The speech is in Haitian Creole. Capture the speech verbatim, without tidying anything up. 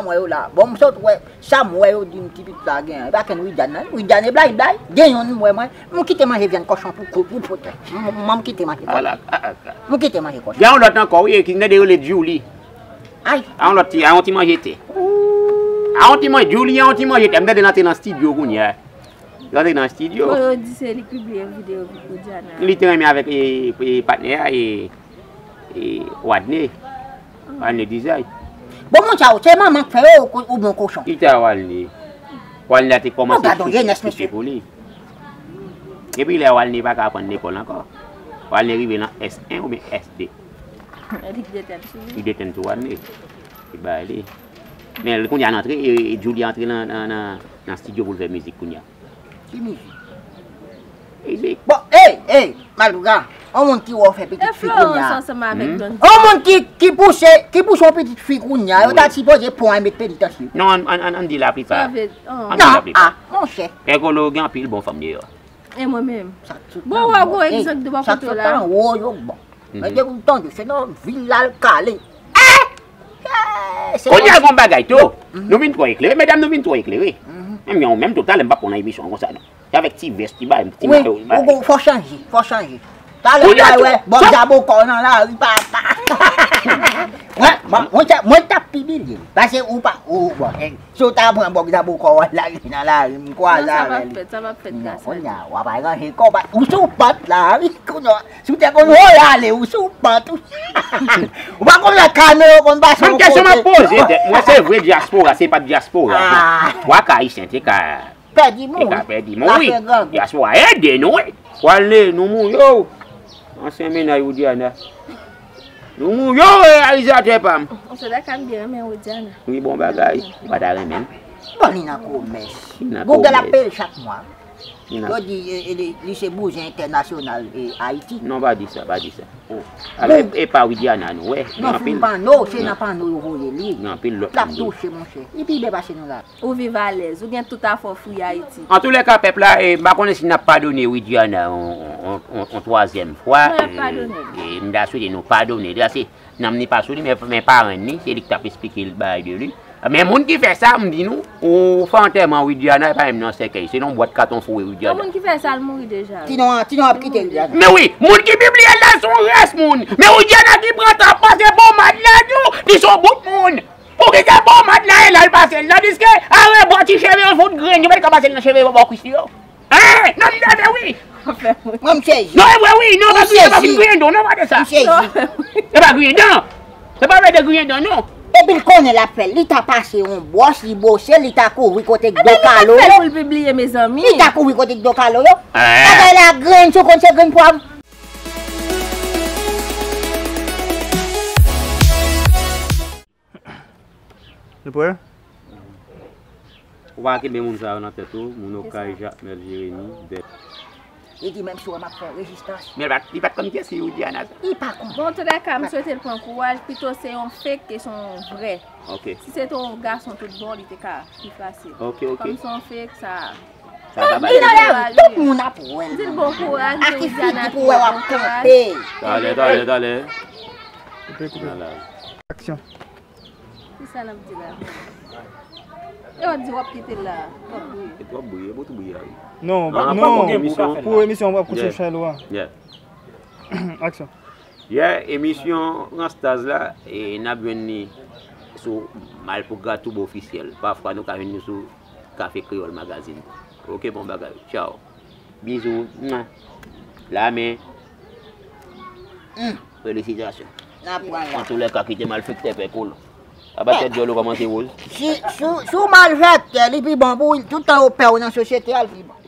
M wè yo la. Bon, m sot wè, sa m wè yo di m ti pitit la gen. E pa kenn Widiane nan. Widiane e blay blay. Gen youn m wè mwen. M kite manje vyann kochon pou, pou, pou pote. M, m, m kite manje kochon. Ala, ala, ala. M kite manje kochon. Gen yon lòt ankò, wi, ki gen de yo rele Julie. Ay. A yon lòt ti, a yon ti manje tè. A yon ti manje, Julie, a yon ti manje tè. M tande l antre nan estidyo kounye a. L antre nan estidyo. Bon, yo di se li k pibliye videyo pou Diana. Li te renmen avèk, e, e, patnè a, e, e, Wadney. Wadney Dizay. Bon, moun sa yo, se manman k fè yo ou, ou bon kochon. Ki ta Wadney? Wadney la te kòmanse koupe pou li. Epi lè Wadney pa ka aprann lekòl ankò. Wadney rive nan S en oubyen S de. Li detenn sou li. Li detenn sou Wadney. Li bay li. Men kounye a l antre, e, e Julie antre nan, nan, nan, nan estidyo pou l fè mizik kounye a. Ki mizik? Mizik. Bon, ey, ey, Malouga, yon moun ki wè w fè pitit fi kounye a. Yon moun ki, ki pouse, ki pouse yon pitit fi kounye a, yo ta sipoze pran l met penitansye. Non, ann, ann, ann, ann di laplipa. Ann di laplipa. Ah, monchè. Pè Kolo gen anpil bon fanm deyò. E mwen menm. Bon, w a gwo egzanp de bò kote w la. Sa k sot anwo yo bon. Men depi w tande, se nan vil la l kale. Eh! Kounye a gon bagay tou. Nou vin twò eklere, medam, nou vin twò eklere. Menm jan ou menm, tou talè m p ap pran nan emisyon an konsa non. Se avèk ti vès, ti bagay, ti mayo. Wi, ou fò chanje, fò chanje. Talè m pral wè Bòb Zabokò nan lari, papa. Mwen, mwen, mwen t ap pibliye l. Paske ou pa, ou, bon, si w ta pran Bòb Zabokò w al lage nan lari, m kwaze avè li. Non, sa p ap fèt, sa p ap fèt, Gaston. Kounye a, w ap al ranje kò w, ou sou pant la, wi, kounye a. Si w te konn woye ale, ou sou pant, wi. Ou pa konn wè kamera konn pase yon kote. Kesyon m ap poze tèt mwen, se vre dyaspora, se pa dyaspora. Twa ka ayisyen te ka, te ka pèdi moun, wi. Dyaspora ede nou, wi. Wale, nou mouri, o. Ansyen mennaj Widiana. Nou mouri, o, reyalizatè pa m. Ou se la ka m byen renmen Widiana. Wi, bon bagay. Ou pa ta renmen l? Bon, li nan komès. Google ap peye l chak mwa. Yo di, e, e, li, li se bouzen entènasyonal, e, Ayiti. Non, pa di sa, pa di sa. Alò, e, e pa Widiana nou wè. Non, fin panno, se nan panno yo voye li. Gen anpil lòt moun. L ap touche, monchè. Li pi byen pase nou la. Ou viv alèz, ou gen tout afè w free Ayiti. Antoulèka, pèp la, e, m pa konnen si n ap padone Widiana yon, yon, yon, yon twazyèm fwa. Non, y ap padone l. E, e, m ta swete nou padone l. Sa se nanm ni pa sou li, men, men parenn ni, se li k t ap esplike l bagay de li. Men moun ki fè sa, m di nou, ou fè antèman Widiana, e pa menm nan sèkèy, se nan yon bwat katon foure Widiana. Bon, moun ki fè sa, l mouri deja, wi. Ti non an, ti non ap kite Widiana. Men wi, moun ki pibliye l la se yon rès moun. Men Widiana ki pran tan pase pomad la, di w, li se yon bout moun. Poukisa pomad la e la l pase l? Tandiske arebò ti cheve yo fout grenn, yo pa t ka pase l nan cheve bò kwis li yo. Hein? Non, m nève wi. Mwen, m sezi. Non, e vre wi, non, pa griyen, pa fin griyen dan, non, pa de sa. M sezi. E pa griyen dan. Se pa vle de griyen dan, non. Epi l konnen l ap fè l. Li ta pase yon bwòs, li bwose, li ta kouvri kote do kalo yo. Epi li pa fè l pou l pibliye, mezanmi. Li ta kouvri kote do kalo yo. Bagay la grenn, si w konn se grenn pwav. Nou prè? Ou pa kenbe moun sa yo nan tèt ou, moun Okay, Jakmèl, Jeremi, Bèl. Li di menm si w wè m ap fè rezistans. Men li pa t, li pa t konn kiyès ki Widiana sa. Li pa konn. Bon, antoulèka, m swete l pran kouraj, pito se yon fake ke se yon vrè. Ok. Si se te yon gason tout bon, li te ka pi fasil. Ok, ok. Kòm se yon fake, sa. Sa pa bay. Li nan lari, tout moun ap wè l. Di l bon kouraj, di Widiana ki bon kouraj. Talè, talè, talè. Koupe, koupe. Aksyon. Kisa n ap di la? E w ap di w ap kite l la, w ap bouye. E twòp bouye, e bout bouye a wi. Non, non, pou emisyon an, w ap koute Chalo a. Yeah. Aksyon. Yeah, emisyon Ranstaz la, e n ap jwenn li sou Malpougra Tube Officiel. Pafwa nou ka jwenn li sou Café Créole Magazine. Ok, bon bagay. Tchao. Bizou. Mwa. Lamen. Felisitasyon. N ap pran la. Antoulèka, kite malfektè pè kolo. Aba tèt djòl ou kòmanse woz. Si, si, si w malfektè, li pi bon pou ou. Tout tan yo pè w nan sosyete a, l pi bon.